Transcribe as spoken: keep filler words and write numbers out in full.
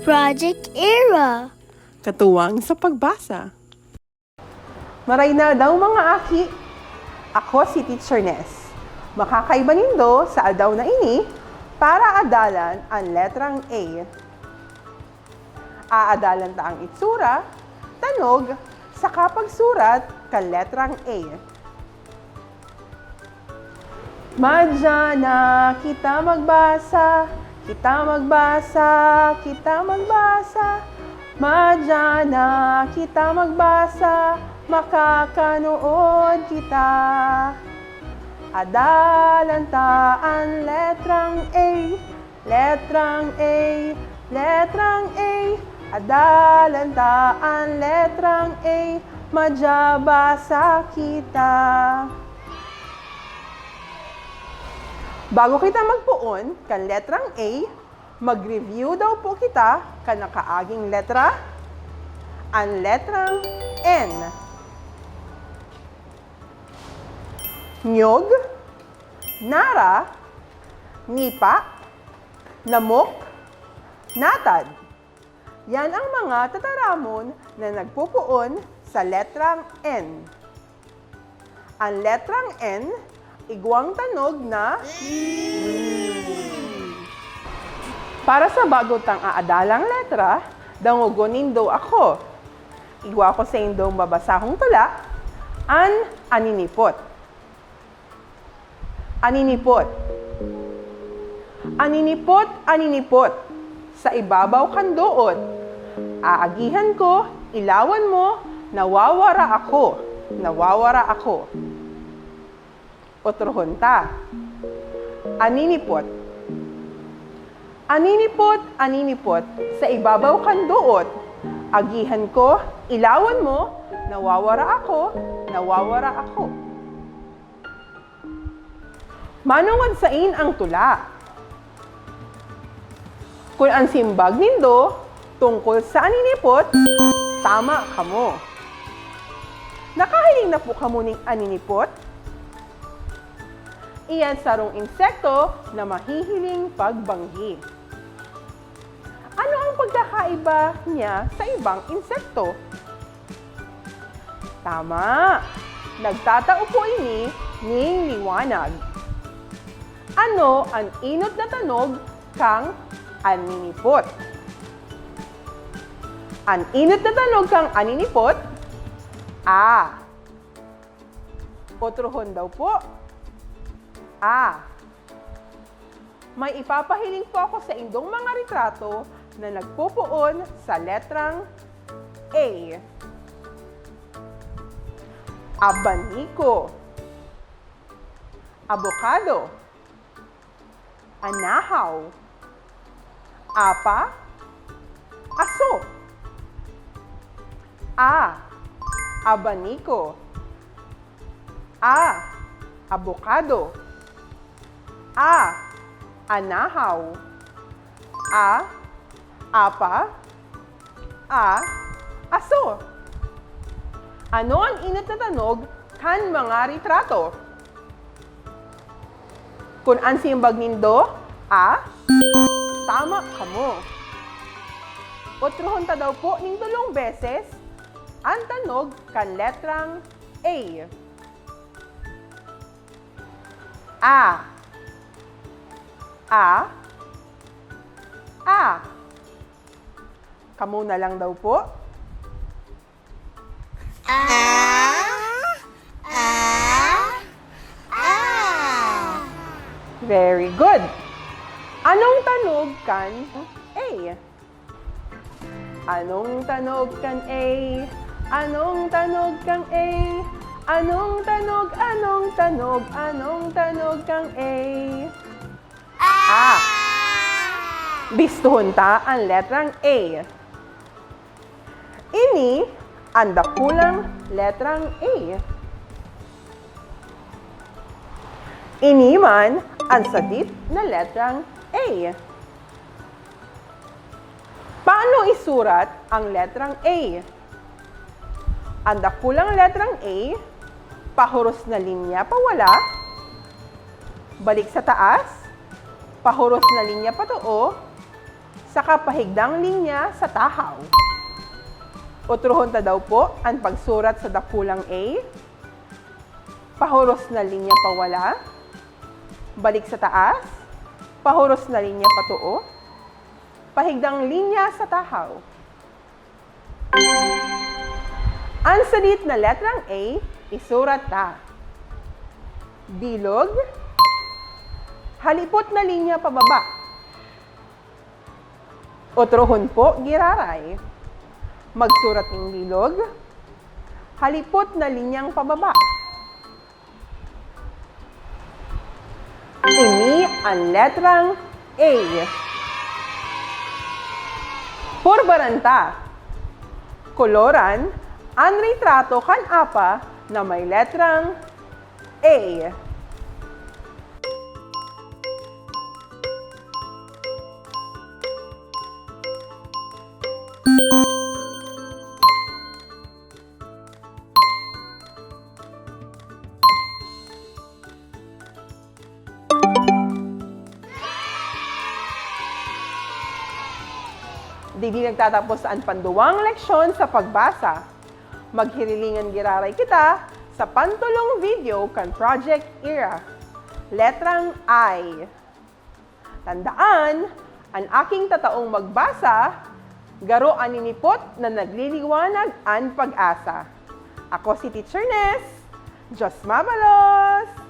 Project Era. Katuwang sa pagbasa. Maray na daw, mga aki! Ako si Teacher Ness. Makakaiba nindo sa aldaw na ini para adalan an letrang A. Aadalan ta ang itsura, tanog, saka pagsurat kan letrang A. Madya na kita magbasa, kita magbasa, kita magbasa. Madya na kita magbasa, makakanood kita. Adalan ta an letrang A, letrang A, letrang A. Adalan ta an letrang A, madya basa kita. Bago kita magpoon kan letrang A, mag-review daw po kita kan nakaaging letra, an letrang N. Nyog, nara, nipa, namok, natad. Yan ang mga tataramon na nagpopoon sa letrang N. An letrang N, igwang tanog na N. Para sa bago tang aadalang letra, dangogon nindo ako. Igwa ko saindong babasahong tula, an aninipot. Aninipot. Aninipot, aninipot, sa ibabaw kan doot. Aagihan ko, ilawan mo, nawawara ako, nawawara ako. Otrohon ta. Aninipot. Aninipot, aninipot, sa ibabaw kan doot. Agihan ko, ilawan mo, nawawara ako, nawawara ako. Manongod sain ang tula. Kun an simbag nindo tungkol sa aninipot, tama kamo. Nakahiling na po kamo nin aninipot? Iyan sarong insekto na mahihiling pagbanggi. Ano ang pagkakaiba niya sa ibang insekto? Tama! Nagtatao po ini nin liwanag. Ano an enot na tanog kan aninipot? An enot na tanog kan aninipot, A. Otrohon daw po. A. May ipapahiling po ako saindong mga retrato na nagpopoon sa letrang A. Abaniko. Abokado. Anahaw. Apa. Aso. A. Abaniko. A. Abokado. A. Anahaw. A. Apa. A. Aso. Ano an enot na tanog kan mga retrato? Kun an simbag nindo, A, tama kamo. Otrohon ta daw po ning tolong beses an tanog kan letrang A. A. A. A. Kamo na lang daw po. A, a, a. Very good. Anong tanog kan A? Anong tanog kan A? Anong tanog kan A? Anong tanog, anong tanog, anong tanog kan A? A. Bistohon ta an letrang A. Ini an dakulang letrang A. Ini man an sadit na letrang A. Paano isurat ang letrang A? An dakulang letrang A, pahuros na linya pawala, balik sa taas, pahuros na linya patoo, Saka pahigdang linya sa tahaw. Otrohon ta daw po an pagsurat sa dakulang A. Pahuros na linya pawala. Balik sa taas. Pahuros na linya patoo. Pahigdang linya sa tahaw. An sadit na letrang A, isurat ta. Bilog. Halipot na linya pababa. Otrohon po, giraray. Magsurat nin bilog. Halipot na linyang pababa. Ini an letrang A. Purbaran ta. Koloran an retrato kan apa na may letrang A. Digdi nagtatapos an panduwang leksyon sa pagbasa. Maghirilingan giraray kita sa pantulong video kan Project Ira. Letrang I. Tandaan, an aking tataong magbasa, garo an ninipot na nagliliwanag an pag-asa. Ako si Teacher Ness. Diyos mabalos!